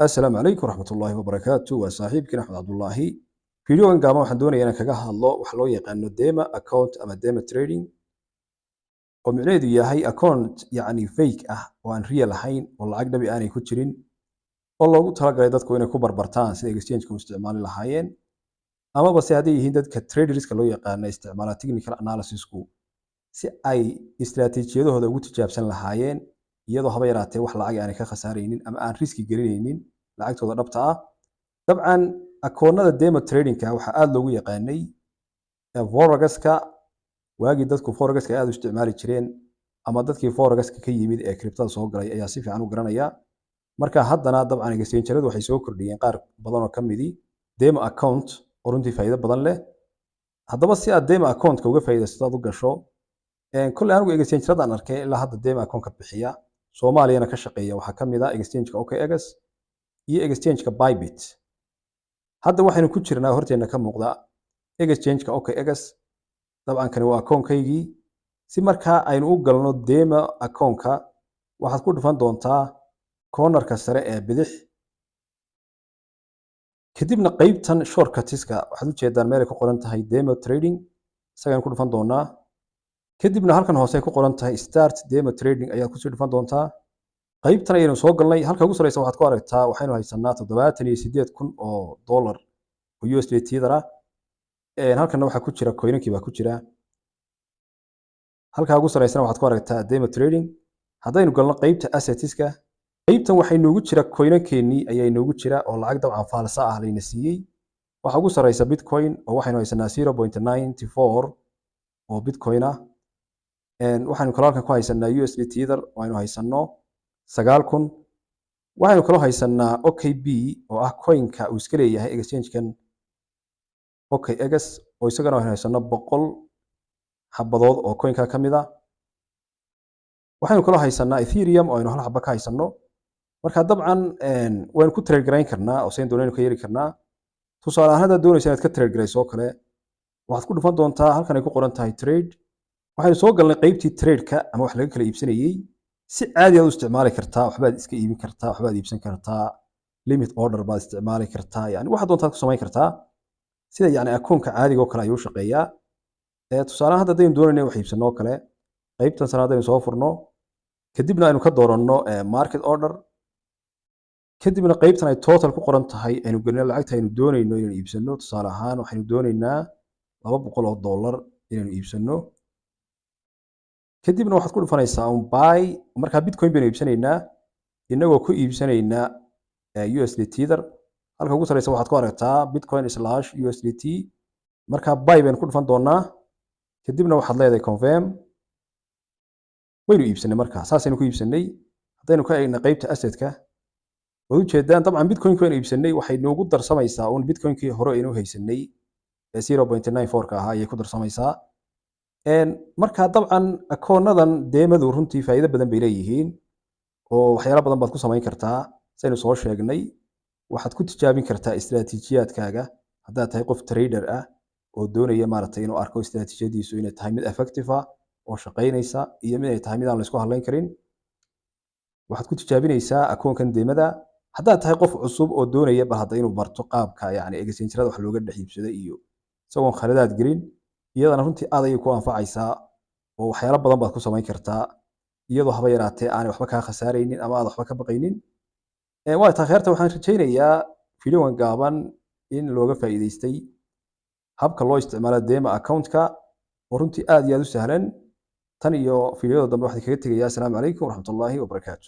Assalaamu calaykum waraxmatullaahi wabarakaatu. Waa saaxiibkiin Axmed Cabdullaahi. Fiidiyogan gaaban waxaan doonayaa inaan kaga hadlo waxa loo yaqaano demo account ama demo trading, oo micnaheedu yahay account yacni fake ah oo aan real ahayn oo lacag dhabi aanay ku jirin, oo loogu talagalay dadku inay ku barbartaan sida exchange-ka u isticmaali lahaayeen, amaba se hadday yihiin dadka traderska loo yaqaano isticmaala technical analysisku, si ay istiraatiijiyadahooda ugu tijaabsan lahaayeen, iyadoo haba yaraatee wax lacag aanay ka khasaaraynin ama aan riski gelinaynin lacagtooda dhabta ah. Dabcan akoonnada demo tradingka waxaa aada loogu yaqaanay forex-ka, waagii dadku forex-ka aada u isticmaali jireen, ama dadkii forex-ka ka yimid ee cryptada soo galay ayaa si fiican u garanaya. Marka haddana dabcan exchangeradu waxay soo kordhiyeen qaar badan oo ka midi demo account oo runtii faa'iido badan leh. Haddaba si aad demo accountka uga faa'iidaysato aad u gasho, kolley anigu exchangeradaan arkay ilaa hadda demo accountka bixiya, Soomaaliyana ka shaqeeya, waxaa ka mid ah exchange-ka OKX iyo exchange-ka Bybit. Hadda waxaynu ku jirnaa, horteena ka muuqda, exchange-ka OKX. Dabcan kani waa akoonkaygii. Si markaa aynu u galno demo accountka, waxaad ku dhufan doontaa cornerka sare ee bidix, kadibna qeybtan shortcutska waxaad ujeedaan meel ay ku qoran tahay demo trading, isagaynu ku dhufan doonaa. Kadibna halkan hoose ay ku qoran tahay start demo trading ayaad kusii dhufan doontaa. Qaybtan ayaynu soo galnay. Halka ugu sareysa waxaad ku aragtaa waxaynu haysanaa 78,000 oo dollar oo USD Tether ah. Halkanna waxaa ku jira coinankii baa ku jira. Halka ugu sareysana waxaad ku aragtaa demo trading. Haddaynu galno qeybta assetska, qeybtan waxay noogu jira coinankeenii ayaa inoogu jira, oo lacag dabcan faalsa ah layna siiyey. Waxaa ugu sareysa Bitcoin, oo waxaynu haysanaa 0.94 oo Bitcoin ah. Waxaynu kaloo halkan ku haysanaa USD Tether oo aynu haysanno 9,000. Waxaynu kaloo haysanaa OKB, oo ah coinka uu iska leeyahay exchange-kan OKX, oo isagana aynu haysano 100 xabadood oo coinka ka mid ah. Waxaynu kaloo haysanaa Ethereum oo aynu hal xaba ka haysano. Marka dabcan waynu ku trade garayn karnaa oo sayn doonaynu ka yeeli karnaa. Tusaale ahaan, haddaad doonaysa inaad ka trade garayso oo kale, waxaad ku dhufan doontaa halkan ay ku qoran tahay trade. Waxaynu soo galnay qaybtii trade-ka ama wax laga kala iibsanayey. Si caadi aad u isticmaali kartaa, waxbaad iska iibin kartaa, waxbaad iibsan kartaa, limit order baad isticmaali kartaa, yani waxaad doontaad ku samayn kartaa. Sida yani akoonka caadiga oo kale ayuu shaqeeyaa. Tusaale ahaan, haddaynu doonayno wax iibsano oo kale, qaybtan sare haddaynu soo furno, kadibna aynu ka dooranno market order, kadibna qaybtan ay total ku qoran tahay aynu gelino lacagta aynu doonayno inaynu iibsano. Tusaale ahaan, waxaynu doonaynaa 200 oo dollar inaynu iibsano. Kadibna waxaad ku dhufanaysaa un buy. Markaa Bitcoin baynu iibsanaynaa, inagoo ku iibsanaynaa USD Tether. Halka ugu sareysa waxaad ku aragtaa Bitcoin slash USDT. Markaa buy baynu ku dhufan doonaa, kadibna waxaad leedahay confirm. Waynu iibsanay. Markaa saasaynu ku iibsanay. Haddaynu ka eegna qaybta assetka, waad ujeedaan dabcan Bitcoinki waynu iibsanay. Waxay noogu darsamaysaa un Bitcoinkii hore aynu haysanay ee 0.94 ka ahaa ayay ku darsamaysaa. Marka dabcan akoonadan demadu runtii faa'iido badan bay leeyihiin, oo waxyaalo badan baad ku samayn kartaa. Saynu soo sheegnay, waxaad ku tijaabin kartaa istiraatiijiyaadkaaga haddaad tahay qof trader ah oo doonaya maaragtay inuu arko istiraatiijiyadiisu inay tahay mid effective ah oo shaqaynaysa iyo mid ay tahay mid aan la isku hadlayn karin. Waxaad ku tijaabinaysaa akoonkan demada. Haddaad tahay qof cusub oo doonaya bal hadda inuu barto qaabka yani exchangerada wax looga dhex iibsado iyo isagoon khaladaad gelin, iyadana runtii aad ayay ku anfacaysaa, oo waxyaalo badan baad ku samayn kartaa iyadoo haba yaraatee aanay waxba kaa khasaaraynin ama aad waxba ka baqaynin. Waa taa kheerta. Waxaan rajaynayaa fiidiyowan gaaban in looga faa'iidaystay habka loo isticmaalo demo accountka, oo runtii aad iyo aad u sahlan. Tan iyo fiidiyada dambe waxaan kaga tegayaa asalaamu calaykum waraxmatullaahi wabarakaatu.